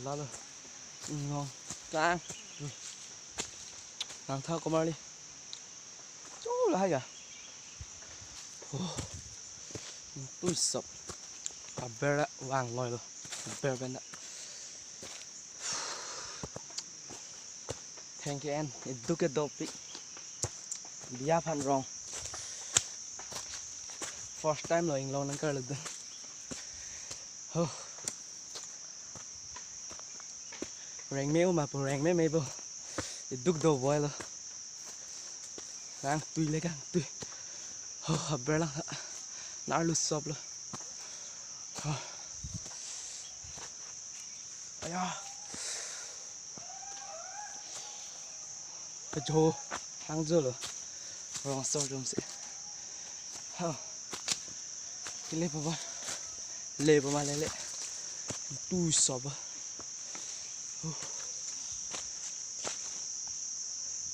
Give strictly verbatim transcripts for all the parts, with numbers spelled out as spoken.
Lalo. Inglong. Tang. Nangtha komarli. Chu lahai ya. Oh. Tui sop. Aber vangloilo. Aber pen ta. Thank you, and iduk ke dopik. Biya aphan rong. First time lo inglong nangkarludun. Oh. Rengme uma po, rengme me po. Iduk do boy lo. Kangtui le kangtui. Oh, aber lang. Narlu sop lo. Oh. Aya. Kejo, hangjo lo. Rong asor jom si. Ha. Kile papa. Le pama lele. Tui sop. Huh.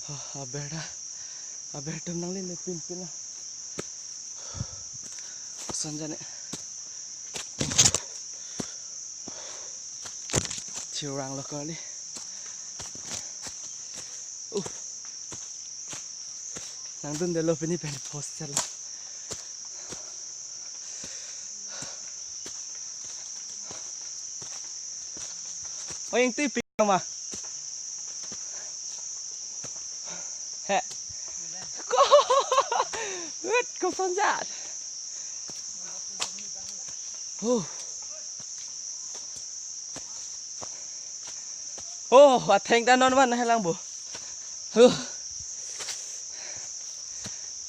Ha, aber ta. Aber atum nangle le pinpin la. Koson jane. Thirang lo kali. Uh. Nangdundelo pini pen post chalo. O, ingtui pi ma. He. Ko. Ut, koson jat. Oh. Oh, atheng ta non van helang bo. Huh.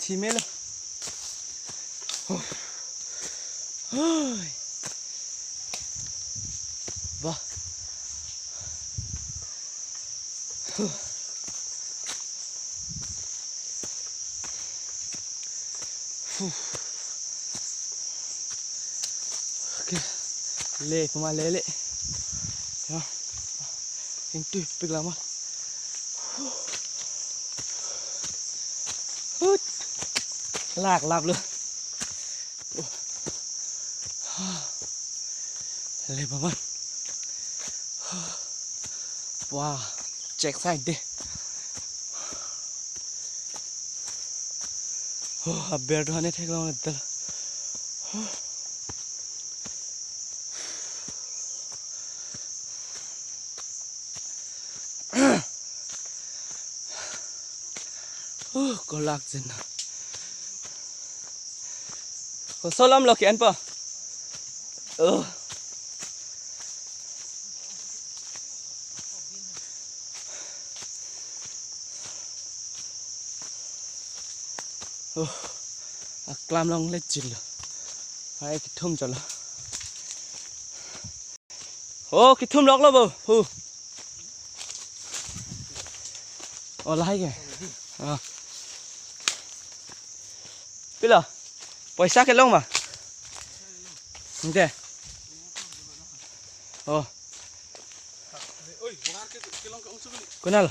Thimelo. Huh. Hui. Bah. Huh. Huh. Okay. Le, pama lele. Ya. Ingtui pik lama. Hut. Lak lap lo. Le, pama. Wah, check side de. Oh, aber tu hane theklong etel. Oh, kolak jen. Koson alam lo ke-en po. Oh. Oh, aklam along le chilo. Hai, kethum chalo. Oh, kethum lok lo bo. Hu. Oh, lahai ke. Oh. Pilo. Poisa kelong ma. Oke. Oh. Oi, bahar ke kelong ke ongsuli. Kunal.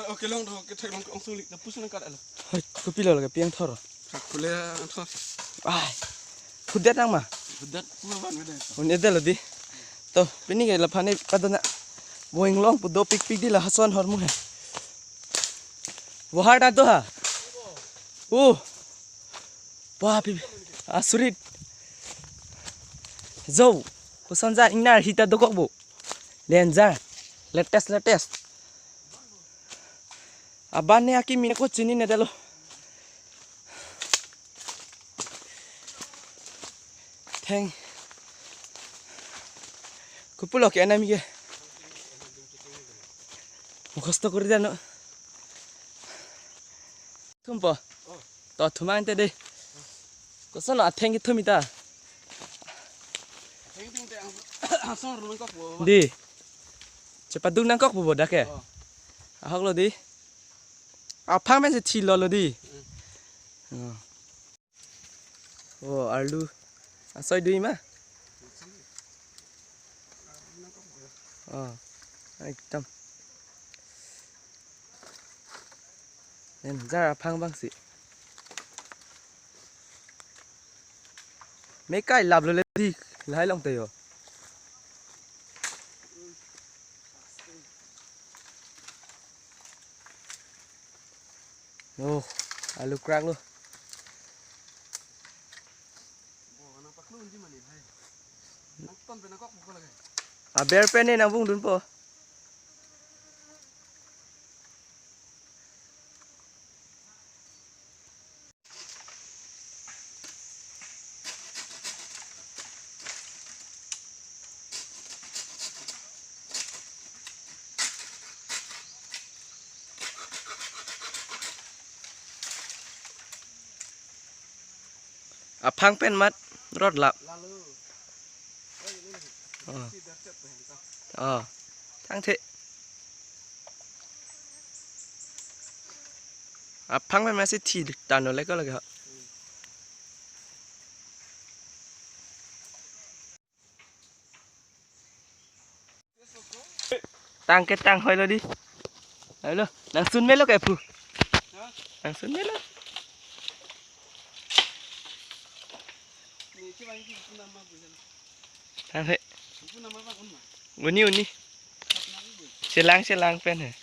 Oh, kelong do ke theklong ke ongsuli. Na pusun angkat alo. Hoi, kopilo lagi piang thor. Khak khule angthor. Ai. Hudet nang ma. Hudet pura ban beda. Hudet lo di. To, pini ke laphani kadona. Boing long pu dopikpik di la hason hormu he. Bohar ta to ha. Uh. Wah, pi. Asurit. Zo. Koson ja ingnar hita dokok bo. Danger. Latest, latest. Aban ne akimi ko chinine detlo. Theng. Kopulo ke-en ami ke. Mukhosto kori dano. Thum po. To thum ang te de. Koson atheng kethum ita. Theng theng te ang asor nangkok bo. Di. Chepaduk nangkok bo dak ke. Oh. Ahok lo di. Aphang men si thilo lo di. Mm. Oh. Oh, arlu. Asoi dui ma. Oh. Ekdom. Danger aphang abang si. Me kai lap lo le di, lahai long te yo. Oh, alu krang lo. Aber pen ne nangvungdunpo. Aphang pen mat rot lap. Lalu. Oh, ini nih. Oh. Si darcep tuh yang tau. Oh. Tangthe. Aphang pen masi thi tano leko lagi ha. Hmm. Tang ke tang hoi lo di. Hoi lo, nangsun melo ke pu. Nangsun melo. Tang he. Uni, uni. Chelang, chelang pen he.